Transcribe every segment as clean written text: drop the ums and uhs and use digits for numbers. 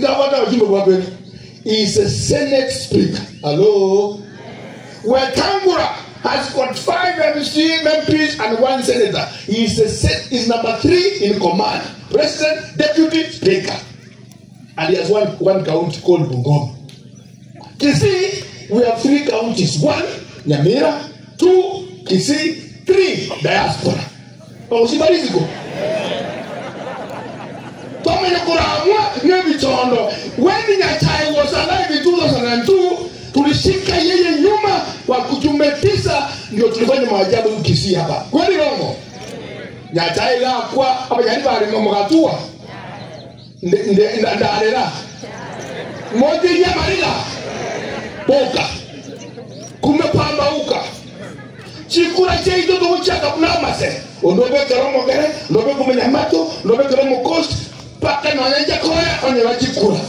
Nigo abwate abachumbe bwa bene. He is a senate speaker. Hallo? Wetangula has got 5 MC, MPs and one senator. He is a is number 3 in command. President, deputy, speaker. And he has one county called Bungoma. Kisii, we have 3 counties. 1, Nyamira. 2, Kisii. 3, diaspora. Ogosimba risiko. Twamanya koramwa n'ebichondo. When Nyachae was alive in 2002, tulishika yeye nyuma kwa kujumbe 9, ndio tulifanya maajabu Kisii hapa. Kweli rongo? Nyachae gakwa abanyani bari mugatua. Ndarera. Moja ya mariga. Boka. Kumepambauka. Chikura cheito togochaka buna amase. Ondobekera omogere, ondobeka omonyamato, ondobekera omokosi, mpaka nonya njakoya onye bachikura.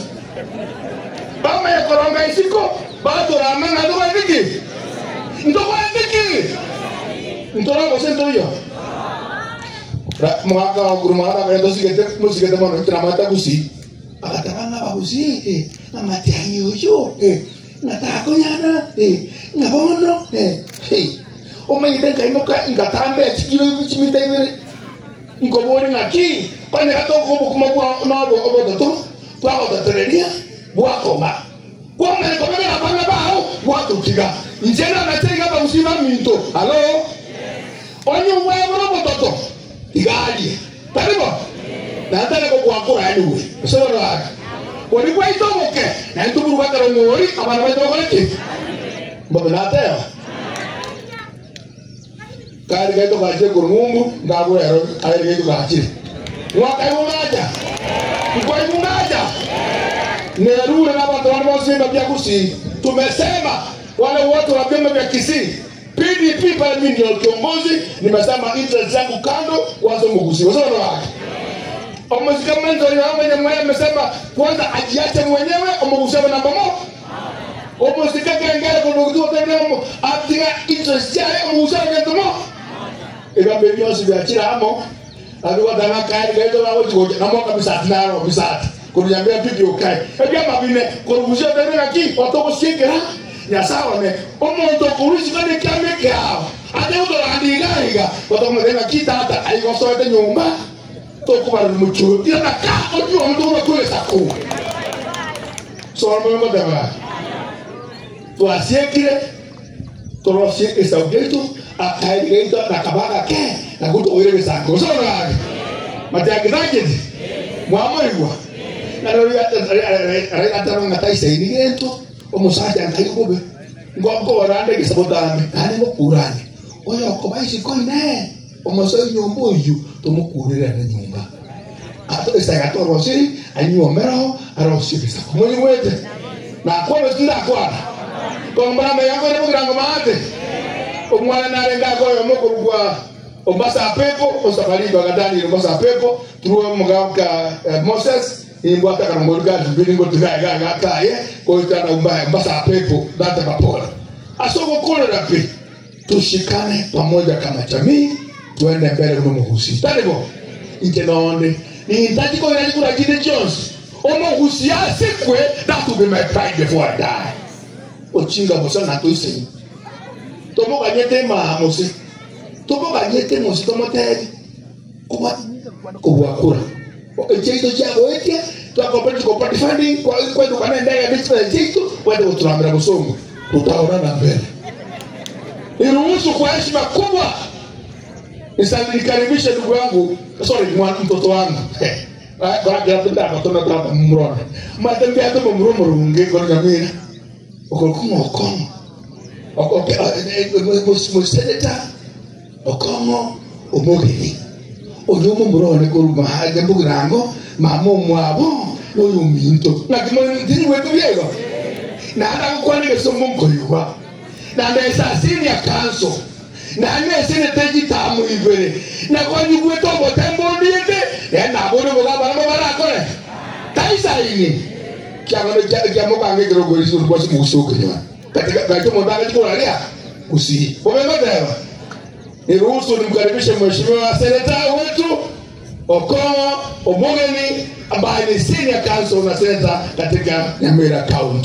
Bamanya koronga isiko, batorama ng'a ntobwate ki? Ntobwate ki? Ntora gose ntoiyo? Ra, omogaka wa korwa omogaka akagenda osigete, mosigete mono intwe namanyete gusii. Agateba ng'a abagusii, eh, ng'a matiang'i oyio, eh, ng'a takonyara, eh, ng'a bono, eh, hey. Omanyete nkaimoka ngatambea chikiro chimita ibere, nkoboria ng'aki, onye gatoka obokima bwao nobo obototo, twagototereria bwakong'a. Kwamanya kobegera abana bao, gwatotiga. Inche nanache iga abagusii baminto. Halo? Onye obwabora obototo, tiga arie. Tari bo? Naende tari gokwakora anyway. Gose bono gaki? Oria gwaita oboke, naintwe toburuga ekero ng'ori, abana baito bakore ki? Mbobe nateba. Kari gaito gachire korwa ng'umbu, nkagwa ero kaeri gaito gachire. Mwakaigwa ngacha? Nkwaigwa ngacha? Nerure nabanto bande bonsi b'ebiama bia Gusii. Tumesema wale wote wa vyama vya Kisii, PDP pale mimi ndio kiongozi, nimesema interest zangu kando, kwanza Mugusii. Gose bono gaki? Omosike Manzori oyo omonyamwaya amesema kwanza ajiache mwenyewe, Omogusi abe namba mo. Omosike kengere korwa ogotuba otebire omo atiga interest chiaye, Omogusi abe gento mo. Ebiama ebi bionsi biachire amo, nabi goteba ng'a kaeri gaito bagochi gocha namo kabisa ati naro bisati korwa Nyamira pipi okae. Ebiama bine korwa Gusii otebire ng'aki otogosiekera Nyasae one, omonto okorwa isiko nekiama ekeao ache gotoranda iga iga, gotokomotebia ng'aki tata aye gosoete nyomba tokobarora mochoro tirana ka onywe omonto okoba kwegesaku. Soma moyo ngoteba gaki. Twasiekire torosie egesaku giaito, akaeri gaito nakaba agake, nakwo tokoira egesaku. Gose bono gaki? Matiang'i tacheti? Mwamoigwa? Na rirorio Raila ateba ng'a taisaini gento, omosacha nkaigwa bobe, nkobora ande egesaku botambe, naende ngokura ande. Oyo okoba isiko inee, omosoe nyomba oyio, tomokurere ere nyomba. Esegi atorosiri, anyuomere oo, arosie egesaku. Monyigwete? Nakwana gose tindakwana? Kombora amaiga nkoira bogirango maate. Omwana narenge ake oyomo okorokwa Ombasa Apepo, Osabaringo agatanire Ombasa Apepo, through omogaka Moses, nimbwate akarongori ka Jubilee ngotiga iga iga kaye, goika na Ombasa Apepo, nateba pole. Ase ogokorera pi, tushikane pamoja kama jamii, twende mbele buna omogusii. Tari bo? Inche nonde, nintachi koira chikura chinde chionsi, omogusii asikwe, that will be my pride before I die. Ochinga bosa natoisenyi. Tomoganyete emaamusi, tomoganyete mose tomotebi, kobua kura. Echiaito chiagoetia, twakopa chikopa funding, kwaituka na endege ande chibesa chiaito, kwende goturamera bosongo. Tutaonana mbele. Niruhusu kwa heshima kubwa nikaribishe ndugu yangu, sorry, mtoto wangu. Matembea tu mumuro murunge kwa ngamira. Okorokung'o Okong'o. Moseneta Okong'o Omogeni. Oyo omomura one korwa mahaja mbogirango, mama omwabo, noyo ominto. Naki tinyigwete buya igo? Naende agokwana egesongo nkoigwa. Naende esasini ya council. Naende esenete chitamu ibere. Na kwanyigwete obotembe ondiete, naende nabore boga abarabwo barakore. Taisaini. Kiang'ano kia mokango ekero okoirisia orokwa ase omogusi okenyora. Katika gaki omonto agachi koraria gusii. Bobe ngoteba, niruhusu nimkaribishe mheshimiwa seneta wetu. Okong'o Omogeni ambaye ni senior counsel na senator katika Nyamira County.